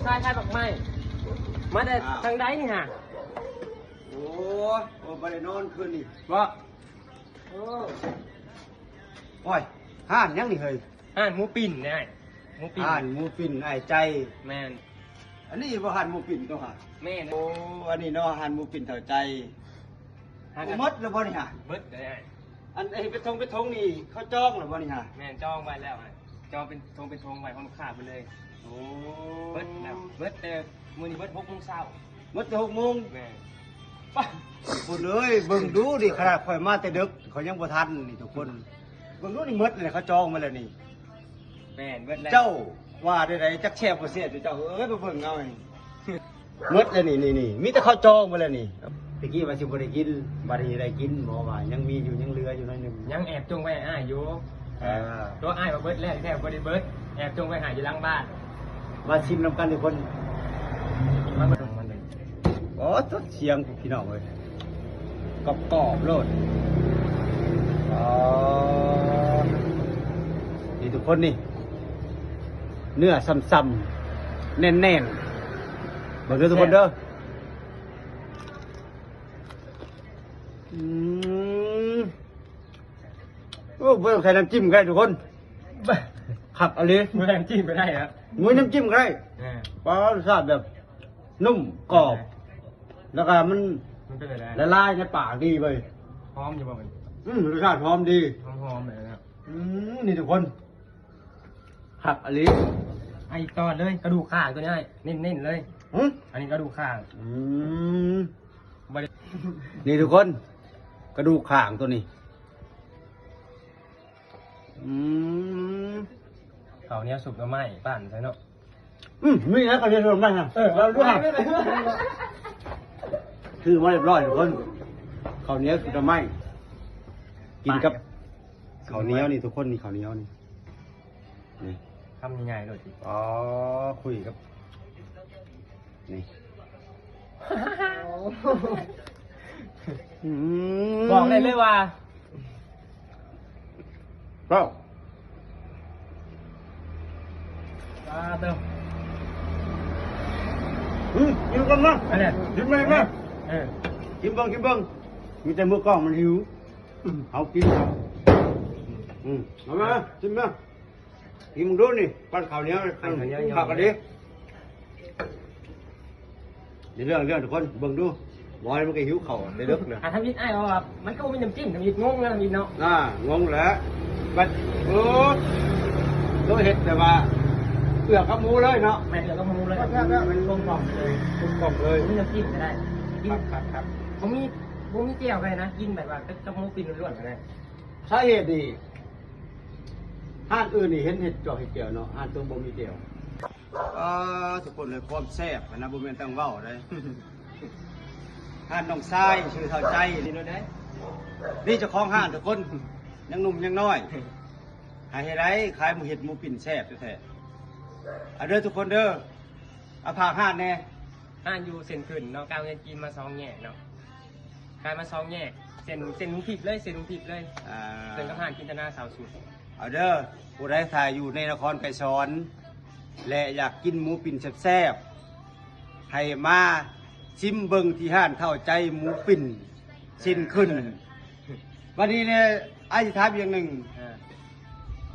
ຂາຍ ຂາຍໝາກໄມ້ ມາແຕ່ ອ້າວ ທາງໃດນີ້ຫາ? ໂອ້ ໂອ້ ບໍ່ໄດ້ນອນຄືນນີ້ບໍ? ໂອ້ ໂອ້ຍ ຮ້ານຫຍັງນີ້ເຮີ້ຍ? ຮ້ານໝູປິ່ນນີ້ອ້າຍ ໝູປິ່ນ ຮ້ານໝູປິ່ນອ້າຍໃຈ. ແມ່ນ ອັນນີ້ບໍ່ຮ້ານໝູປິ່ນຕົວຫາ? ແມ່ນ ໂອ້ ອັນນີ້ເນາະ ຮ້ານໝູປິ່ນເຖົ້າໃຈ. ໂອ້ ໝົດແລ້ວບໍ່ນີ້ຫາ? ເບິດແລ້ວອ້າຍ. ອັນເຮັດເປັນຖົງເປັນຖົງນີ້ ເຂົາຈອງແລ້ວບໍ່ນີ້ຫາ? ແມ່ນ ຈອງໄວ້ແລ້ວ ຈອງເປັນຖົງເປັນຖົງໄວ້ຂອງລູກຄ້າເພິ່ນເລີຍ. ໂອ້ ເບິດແລ້ວ ເບິດແຕ່ມື້ນີ້ເບິດຫົກໂມງເຊົ້າ. ໝົດແຕ່ຫົກໂມງ? ແມ່ນ ປະ ທຸກຄົນເອີຍ ເບິ່ງດູດິ ຂະໜາດຂ້ອຍມາແຕ່ເດິກ ຂ້ອຍຍັງບໍ່ທັນນີ້ທຸກຄົນ. ເບິ່ງດູນີ້ ໝົດແລ້ວ ເຂົາຈອງໝົດແລ້ວນີ້. ແມ່ນ ເບິດແລ້ວ. ເຈົ້າວ່າແນວໃດ ຈັກແຊບບໍ່ແຊບ ເຈົ້າເອີຍ ໄປເບິ່ງເອົານີ້. ໝົດແລ້ວນີ້ ນີ້ ນີ້ ມີແຕ່ເຂົາຈອງໝົດແລ້ວນີ້. ຕະກີ້ວ່າຊິບໍ່ໄດ້ກິນ ບັດນີ້ໄດ້ກິນ ເພາະວ່າຍັງມີຢູ່ ຍັງເຫຼືອຢູ່ໜ້ອຍໜຶ່ງ. ຍັງແອບຈົ່ງໄວ້ໃຫ້ອ້າຍຢູ່. ເອີ ຕົວອ້າຍວ່າເບິດແລ້ວ ແທ້ບໍ່ໄດ້ເບິດ ແອບຈົ່ງໄວ້ໃຫ້ຢູ່ຫຼັງບ້ານ. ມາຊິມນຳກັນທຸກຄົນ ມາເບິ່ງມັນເລີຍ. ໂອ້ ຕົດສຽງພີ່ນ້ອງເອີຍ ກອບໆໂລດ. ອໍ ນີ້ທຸກຄົນນີ້ ເນື້ອຊ່ຳໆ ແໜ້ນໆ ເບິ່ງເດີທຸກຄົນເດີ. ອືມ ໂອ້ ບໍ່ຕ້ອງໃສ່ນ້ຳຈິ້ມກໍໄດ້ທຸກຄົນ ຄັກອີ່ຫຼີ. ບໍ່ໃສ່ນ້ຳຈິ້ມກໍໄດ້ ບໍ່ມີນ້ຳຈິ້ມກໍໄດ້. ເອີ ປາ ລົດຊາດແບບນຸ້ມກອບ ແລ້ວກໍມັນ ມັນເປັນແບບໃດ ລະລາຍໃນປາກດີເວີຍ. ຫອມຢູ່ບໍ່ມັນ? ອືມ ລົດຊາດຫອມດີ ຫອມໆເລີຍນະ. ອືມ ນີ້ທຸກຄົນ ຄັກອີ່ຫຼີ. ໄອ້ຕອນເລີຍ ກະດູກຂ້າງຕົວນີ້ ເນັ້ນໆເລີຍ. ຫຶ ອັນນີ້ກະດູກຂ້າງ. ອືມ ບໍ່ໄດ້ ນີ້ທຸກຄົນ ກະດູກຂ້າງຕົວນີ້. ອືມ ເຂົ້າໜຽວຊຸບໜໍ່ໄມ້ ປັ້ນໃສ່ເນາະ. ອືມ ມີແລ້ວ ເຂົ້າໜຽວຊຸບໜໍ່ໄມ້ຫັ້ນ. ເອີ ເອົາດ້ວຍ ຖືມາຮຽບຮ້ອຍທຸກຄົນ ເຂົ້າໜຽວຊຸບໜໍ່ໄມ້ ກິນກັບ ປາ ເຂົ້າໜຽວນີ້ທຸກຄົນ ນີ້ເຂົ້າໜຽວນີ້ ນີ້ ຄຳໃຫຍ່ໆໂລດຕິ. ອໍ ຄຸຍກັບ ນີ້ ອືມ ບອກໄດ້ເລີຍວ່າ ເຈົ້າ ອ່າ ເຕີມ ອືມ ກິນກ່ອນມາ ອັນນີ້ ກິນມາ ກິນມາ ເອີ ກິນເບິ່ງ ກິນເບິ່ງ ມີແຕ່ມືກ້ອງມັນຫິວ. ເຮົາກິນ ອືມ ເອົາມາ ຊິມມາ ກິນເບິ່ງດູນີ້ ປັ້ນເຂົ້າໜຽວ ປັ້ນເຂົ້າໜຽວ ຄັກກະດີ. ເລື່ອງ ເລື່ອງທຸກຄົນເບິ່ງດູ ບອຍມັນກໍຫິວເຂົ້າແຕ່ເດິກນະ. ຖ້າທຳອິດອ້າຍວ່າ ມັນກໍບໍ່ມີນ້ຳຈິ້ມ ທຳອິດງົງນະ ທຳອິດເນາະ. ອ່າ ງົງແຫຼະ ບັດ ໂອ້ ໂຕເຮັດແບບວ່າເກືອກັບໝູເລີຍເນາະ. ແມ່ນ ເກືອກັບໝູເລີຍ ແຊບໆ ມັນກົມກ່ອມເລີຍ ກົມກ່ອມເລີຍ ບໍ່ມີນ້ຳຈິ້ມກໍໄດ້. ກິນ ຄັກໆ ບໍ່ມີ ບໍ່ມີແຈ່ວກໍໄດ້ນະ ກິນແບບວ່າກັບໝູປີ້ນລ້ວນໆກໍໄດ້. ສາເຫດນີ້ ຮ້ານອື່ນນີ້ເຫັນເຮັດຈອກເຮັດແຈ່ວເນາະ ຮ້ານໂຕບໍ່ມີແຈ່ວ. ອ່າ ທຸກຄົນເອີຍ ຄວາມແຊບຫັ້ນນະ ບໍ່ແມ່ນຕັ້ງເວົ້າເດ້. ຮ້ານນ້ອງຊາຍ ຊື່ເຖົ້າໃຈນີ້ໂລດເດ້ ນີ້ເຈົ້າຂອງຮ້ານທຸກຄົນ ຍັງໜຸ່ມຍັງນ້ອຍ ໃຫ້ເຮັດໃດ ຂາຍໝູເຫັດໝູປີ້ນແຊບແທ້ໆ. ເອົາເດີທຸກຄົນເດີ ເອົາຝາກຮ້ານແດ່. ຮ້ານຢູ່ເສັ້ນຂຶ້ນເນາະ ກ້າວເຮືອນຈີນມາສອງແຍກເນາະ ກ້າວມາສອງແຍກ ເສັ້ນ ເສັ້ນລຸງທິບເລີຍ ເສັ້ນລຸງທິບເລີຍ. ອ່າ ເຊິ່ງກັບຮ້ານຈິນຕະນາເຊົາສຸດ. ເອົາເດີ ຜູ້ໃດຖ້າຢູ່ໃນນະຄອນໄກສອນ ແລະ ຢາກກິນໝູປີ້ນແຊບໆ ໃຫ້ມາຊິມເບິ່ງທີ່ຮ້ານເຖົ້າໃຈໝູປີ້ນເສັ້ນຂຶ້ນ. ບັດນີ້ແຫຼະ ອ້າຍຊິຖາມອີກຢ່າງໜຶ່ງ ເອີ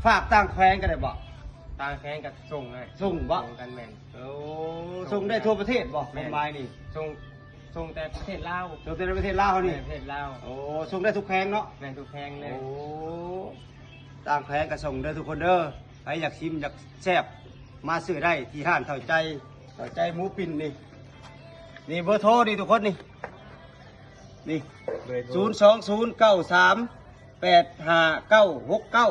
ຝາກຕ່າງແຂວງກໍໄດ້ບໍ່? ຕ່າງແຂວງກໍສົ່ງໄດ້. ສົ່ງບໍ່? ສົ່ງກັນແມ່ນ. ໂອ້ ສົ່ງໄດ້ທົ່ວປະເທດບໍ່? ແມ່ນ. ຄວາມໝາຍນີ້ ສົ່ງ ສົ່ງແຕ່ປະເທດລາວ. ສົ່ງແຕ່ໃນປະເທດລາວເຮົານີ້? ແມ່ນ ປະເທດລາວ. ໂອ້ ສົ່ງໄດ້ທຸກແຂວງເນາະ? ແມ່ນ ທຸກແຂວງເລີຍ. ໂອ້ ຕ່າງແຂວງກໍສົ່ງເດີທຸກຄົນເດີ. ໃຜຢາກຊິມຢາກແຊບ ມາຊື້ໄດ້ທີ່ຮ້ານເຖົ້າໃຈ ເຖົ້າໃຈໝູປີ້ນນີ້. ນີ້ເບີໂທນີ້ທຸກຄົນນີ້ ນີ້ ເບີໂທ ສູນສອງສູນເກົ້າສາມແປດຫ້າເກົ້າຫົກເກົ້າ.